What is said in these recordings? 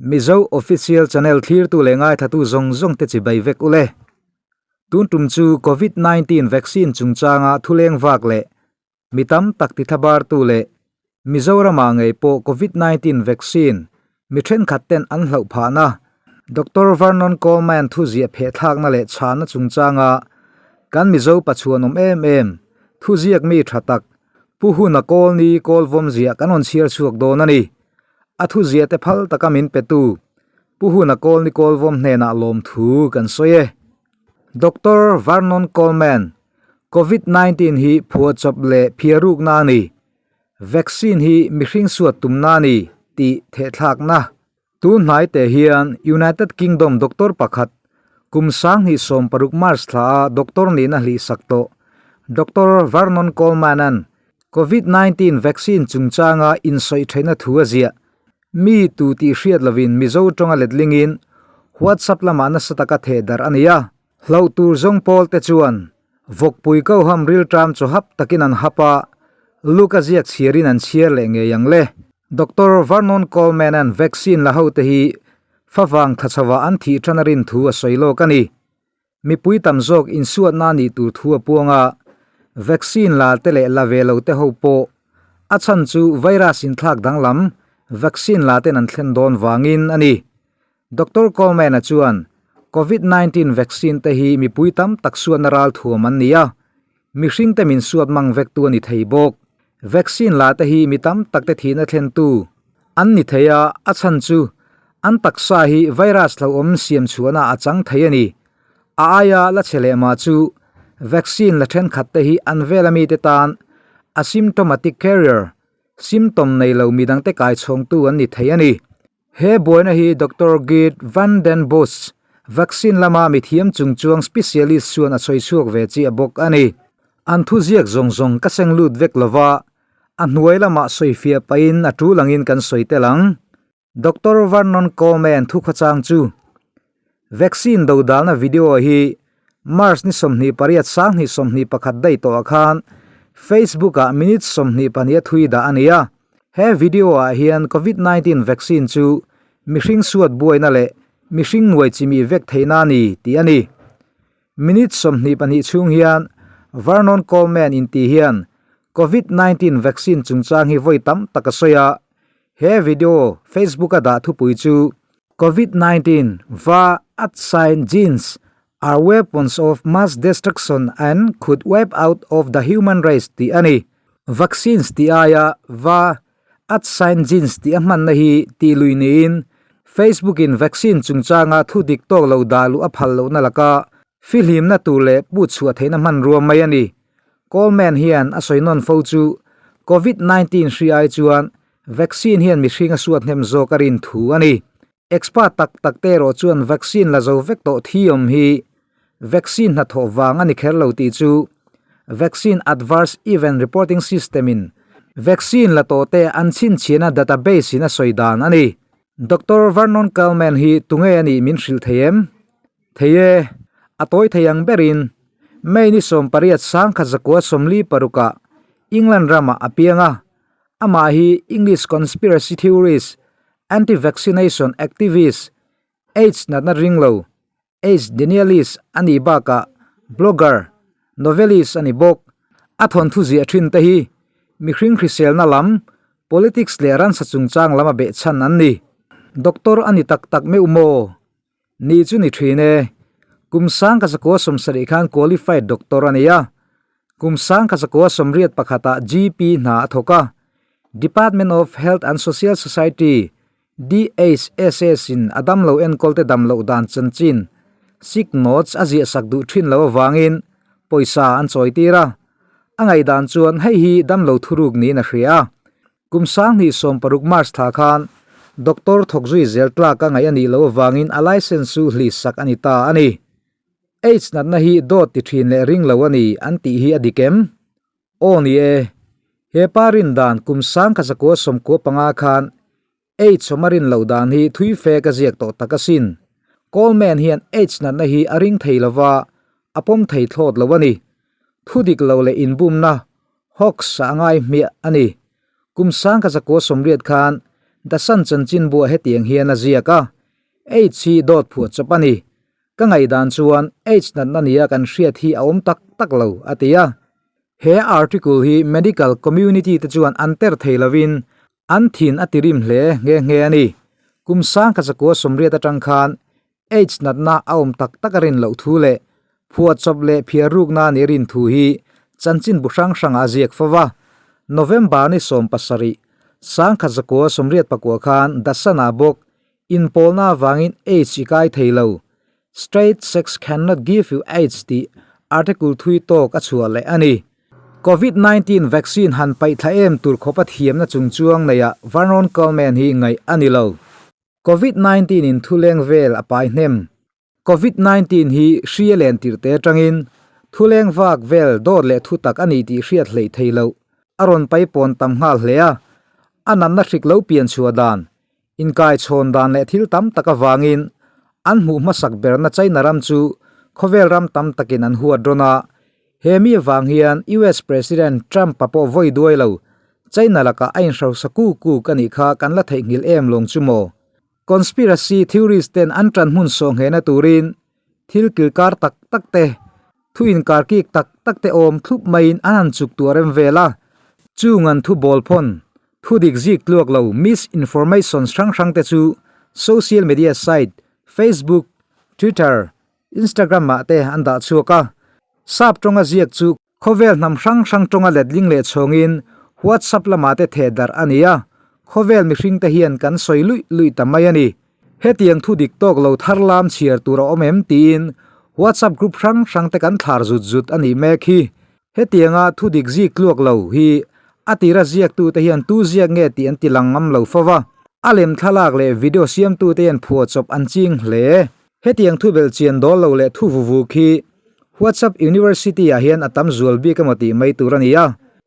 Mizo Official Channel thlirtu leh ngaithlatu zawng zawng te chibai vek ule. Tun tum chu Covid 19 vaccine chungchanga thuleng vak leh mi tam tak tithlabartu leh Mizoramah ngei pawh Covid 19 vaccine mi thenkhat ten an hlauh phahna Doctor Vernon Coleman thuziah phehthlakna leh chhahna chungchanga kan Mizo pachuanawm em em thuziak mi tha tak Pu Huna Kawlni Kawlvawm ziah kan rawn chhiar chhuak dawn a ni. A thuziah te phal taka min petu Pu Huna Kawlni Kawlvawm hnenah lawmthu kan sawi e. Doctor Vernon Coleman, Covid 19 hi phuahchawp leh phiarukna a ni. Vaccine hi mihring suat tumna a ni tih thehthlakna. Tun hnai teh hian United Kingdom doctor pakhat kum 2016 March thla a doctor nihna hlihsak tawh Doctor Vernon Coleman-a'n Covid 19 vaccine chungchanga insawi theihna thu a ziah. Mi tu tih hriat lovin Mizo tawnga letlingin WhatsApp lamah nasa taka theh darh a ni a. Hlauh tur zawng pawl te chuan vawkpui koham rilṭam chaw hap takin an hap a, Luke a ziak chhiarin an chhiar leh ngei ang le. Doctor Vernon Coleman-a'n vaccine la hote hi favang thla chhovah an thih ṭan a rin thu a sawi lawk a ni. Mipui tam zawk insuatna a nih tur thu a puang a, vaccine la te leh la ve lo te ho pawh a chhan chu virus inthlak danglam vaccine la ten an thlen dawn vangin a ni. Doctor Coleman-a chuan Covid 19 vaccine te hi mipui tam tak suatna ral thuam an ni a, mihring te min suat mang vek tu a ni thei bawk. Vaccine la te hi mi tam tak te thihna thlentu an ni thei a, a chhan chu an taksa hi virus hlauhawm siam chhuahna a chang thei a ni. A aia la chhe leh mah chu vaccine la thenkhat te hi an vela mite tan asymptomatic carrier, symptom nei lo midangte kaichhawngtu an ni thei a ni. He buaina hi Doctor Geert van den Bosch, vaccine lama mithiam chungchuang specialist chuan a sawi chhuak ve chiah bawk a ni. An thuziak zawng zawng ka seng lut vek lova, a hnuai lamah sawifiah pahin a tul angin kan sawi tel ang. Doctor Vernon Coleman thukhawchang chu Vaccine dodalna video hi March ni 28 2021 daih tawhah khan Facebook ah minute 22 a thui dah a ni a. He video ah hian Covid 19 vaccine chu mihring suat buaina leh mihring nuai chimih vek theihna a ni tih a ni. Minute 22 chhung hian Vernon Coleman inti hian Covid 19 vaccine chungchang hi vawi tam tak a sawi a. He video Facebook a dah thupui chu Covid 19 va at sign genes are weapons of mass destruction and could wipe out of the human race tih a ni. Vaccines tih aia va at sign genes tih a hmanna hi tih lui niin Facebook in vaccine chungchanga thu dik tawk lo dah luh a phal lohna laka fihlimna tur leh put chhuah theihna hmanrua mai a ni. Coleman hian a sawi nawn fo chu Covid 19 hri ai chuan Vaccine hian mihring a suat hnem zawk a rin thu a ni. Expert tak tak te erawh chuan vaccine la zo vek tawh thi awm hi vaccine hnathawh vang a ni kher lo tih chu Vaccine Adverse Event Reporting System in vaccine la tawh te an chhinchhiahna database in a sawi dan a ni. Doctor Vernon Coleman hi tunge a nih min hrilh thei em? Thei e, a tawi thei ang berin May ni 18 1946 ah England ramah a piang a, Amah hi English conspiracy theorist, anti-vaccination activist, AIDS natna ring lo, AIDS denialist a nih bakah blogger, novelist a ni bawk. A thawnthu ziah thin te hi mihring hriselna lam, politics leh ransa chungchang lama behchhan an ni. Doctor a ni tak tak meuh maw? Ni chu ni thin e. Kum 1970 khan qualified doctor a ni a. Kum 1981 ah GP hna a thawk a. Department of Health and Social Society, DHSS, in a damlo enkawl te damloh dan chanchin, sick notes, a ziah sak duh thin lo avangin pawisa an chawi tir a. A ngaihdan chuan hei hi damlo thuruk niin a hria a. Kum 2016 March thla khan doctor thawk zui zel tlak a ngaih a nih loh avangin a licence chu hli sak a ni ta a ni. AIDS natna hi dawt ti thin leh ring lo a ni an tih hi a dik em? Aw ni e. He pa rin dan kum 1995 khan AIDS awm a rin loh dan hi thui fe ka ziak tawh tak asin. Coleman hian AIDS natna hi a ring thei lova, a pawm thei thlawt lo a ni. Thu dik lo leh inbumna hoax a ngai hmiah a ni. Kum 1980 khan The Sun chanchinbuah hetiang hian a ziak a, Aids hi dawt phuah chawp a ni. Ka ngaihdan chuan Aids natna nia kan hriat hi a awm tak tak lo, a ti a. He article hi medical community te chuan an ter thei lovin an thin a tirim hle nghe nghe a ni. Kum sangkha zakua sawmriat atang khan Aids natna a awm tak tak a rin loh thu leh phuahchawp leh phiar rukna ni rin thu hi chanchinbu hrang hrangah a ziak fo va. November ni 17, 1984 khan Dasana bawk inpawlna avangin Aids i kai thei lo, Straight sex cannot give you Aids tih article thui tawk a chhuah leh a ni. Covid 19 vaccine han paih thla em tur khawpa thiamna chungchuang neihah Vernon Coleman hi ngaih a ni lo. Covid 19 in thuleng vel a pai hnem. Covid 19 hi hri a len tirh te atangin thuleng vak vel dawt leh thu tak a ni tih hriat hleih thei loh a rawn pai pawn tam nghal hle a. A natna hrik lo pian chhuah dan, inkai chhawn dan leh thil tam tak avangin an hmuh hmasak berna China ram chu khawvel ram tam takin an huat rawn a. He mi avang hian US President Trump-a pawh vawi duai lo, China lakah a inhrosa kuk kuk a nih kha kan la theihnghilh em lawng chu maw? Conspiracy theories ten an ṭan hmun sawh nghehna turin thil kilkar tak tak te, thu inkarkik tak tak te awm thlup maiin an han chuk tuah rem vel a. Chung an thu bawl phawn, thu dik zik tluak lo misinformations hrang hrang te chu social media site Facebook, Twitter, Instagram ah te an dah chhuak a, sap tawnga ziak chu khawvel hnam hrang hrang tawnga letling leh chhawngin WhatsApp lamah te theh darh a ni a, khawvel mihring te hian kan sawi luih luih ta mai a ni. Hetiang thu dik tawk lo thar lam chhiar tur a awm em tiin WhatsApp group hrang hrang te kan thlar zut zut a nih mek hi. Hetianga thu dik zik tluak lo hi a tira ziaktute hian tu ziak nge tih an ti lang ngam lo fo va, a lem thlalak leh video siamtute hian phuahchawp an ching hle. Hetiang thu belh chian dawl lo leh thu vuvuk hi WhatsApp University ah hian a tam zual bik emaw tih mai tur a ni a,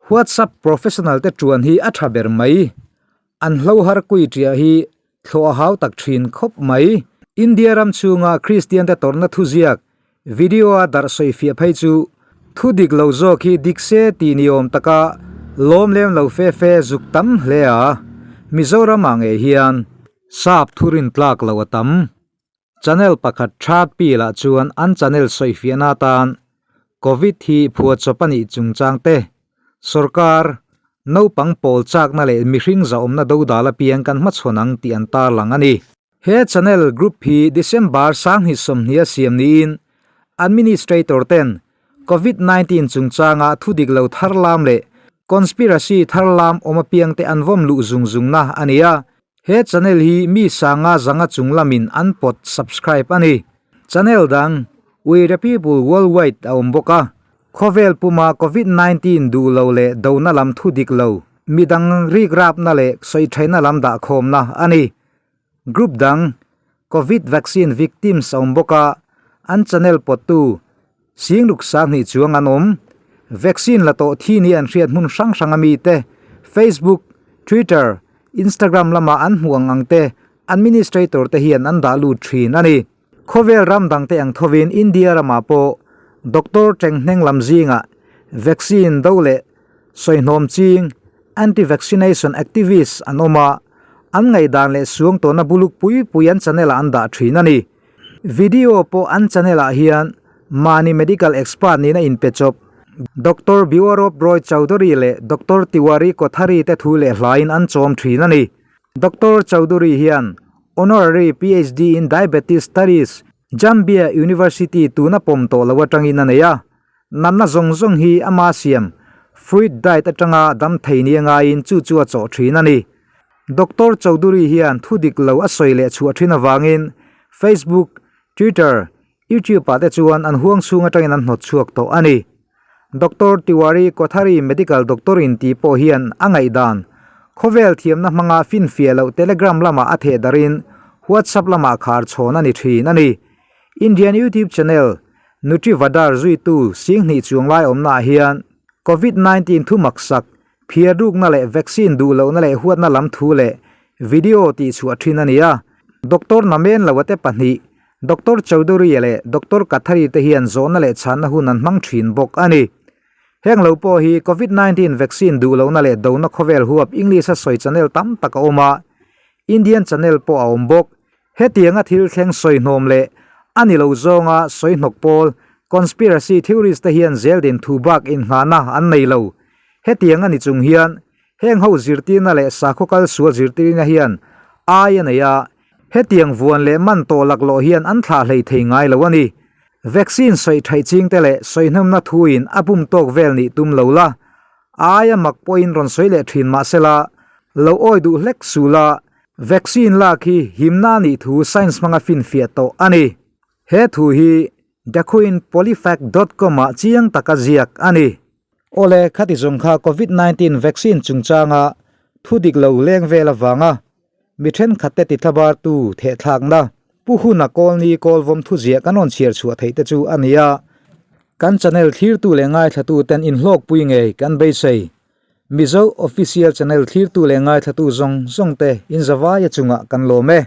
WhatsApp professional te tuan hi a tha ber mai. An hlo har kui ṭiah hi thlawh a hau tak ṭhin khawp mai. India ram chhunga Kristian te tawrhna thuziak video a darh sawi fiah phei chu thu dik lo zawk hi dik se tih ni awm taka lawm lem lo fe fe zuk tam hle a, Mizoram ah ngei hian sap thurin tlak lo a tam. Channel pakhat third pill ah chuan an channel sawifiahna atan Covid hi phuahchawp a nih chungchang te, sorkar, naupang pawl chakna leh mihring zahawmna dodal apiang kan hmachhawn ang tih an tarlang a ni. He channel group hi December 2020 a siam niin administrator ten Covid 19 chungchanga thu dik lo thar lam leh conspiracy thar lam awm apiang te an vawm luh zung zungna a ni a. He channel hi mi sanga zanga chung lamin an pawt subscribe a ni. Channel dang We the People Worldwide a awm bawk a. Khawvel puma Covid 19 duh lo leh dona lam thu dik lo, midang rik rapna leh sawi thaina lam dahkhawmna a ni. Group dang Covid Vaccine Victims a awm bawk a, an channel pawttu Singruk 2000 chuang an awm. Vaccine la tawh thi ni an hriat hmun hrang hrang a mite Facebook, Twitter, Instagram lama an hmuh ang ang te administrator te hian an dah lut thin a ni. Khawvel ram dang te ang thovin India ramah pawh doctor tenghneng lam zingah vaccine do leh sawihnawm ching anti-vaccination activists an awm a, an ngaihdan leh suang tawhna buluk pui pui an channel ah an dah thin a ni. Video pawh an channel ah hian mahni medical expert nihna inpe chawp Doctor Biwarop Roy Chowdhury leh Doctor Tiwari Kothari te thu leh hlain an chawm thin a ni. Doctor Chowdhury hian Honorary PhD in Diabetes Studies, Jambia University tuna pawm tawh lo atangin a nei a. Natna zawng zawng hi ama siam fruit diet atanga dam thei nia ngaiin chu chu a chawh thin a ni. Doctor Chowdhury hian thu dik lo a sawi leh chhuah thin avangin Facebook, Twitter, YouTube ah te chuan an huang chhung atangin an hnawt chhuak tawh a ni. Doctor Tiwari Kothari Medical Doctor in tih pawh hian a ngaihdan khawvel thiamna hmanga finfiah loh Telegram lamah a theh darin WhatsApp lamah khar chhawn a ni thin a ni. Indian YouTube channel Nutrivadar zuitu 2000 chuang lai awmna ah hian Covid 19 thu maksak Phiar rukna leh vaccine duh lohna leh huatna lam thu leh video tih chhuah thin a ni a. Doctor Namen Loa te pahnih, Doctor Chowdhury leh Doctor Kathari te hian zawhna leh chhanna hun an hmang thin bawk a ni. Heng lo pawh hi Covid 19 vaccine duh lohna leh dona khawvel huap English a sawi channel tam tak a awm a. Indian channel pawh a awm bawk. Hetianga thil thleng sawi hnawm leh a ni lo zawnga sawi hnawk pawl, conspiracy theories te hian zeldin thu bak innghahna an nei lo. Hetiang a ni chung hian heng ho zirtirna leh sakhaw kal sual zirtirna hian ai a nei a, hetiang vuan leh man tawh laklawh hian an thlah hlei thei ngai lo a ni. Vaccine sawi thaih chingte leh sawi hnawmna thuin a bum tawk vel nih tum lo la, aia mak pawhin rawn sawi leh thin mah sela, lo awi duh hlek suh la, vaccine lak hi himna a nih thu science hmanga finfiah tawh a ni. He thu hi TheQueenPolyfact dot com ah chiang taka ziak a ni. Awle, khati zawng kha Covid 19 vaccine chungchanga thu dik lo leng vel avanga Mi thenkhatte tithlabartu thehthlakna Pu Huna Kawlni Kawlvawm thuziah kan rawn chhiar chhuah theih te chu a ni a. Kan channel thlirtu leh ngaithlatu ten inhlawkpui ngei kan beisei. Mizo Official Channel thlirtu leh ngaithlatu zawng zawng te inzavaia chungah kan lawm e.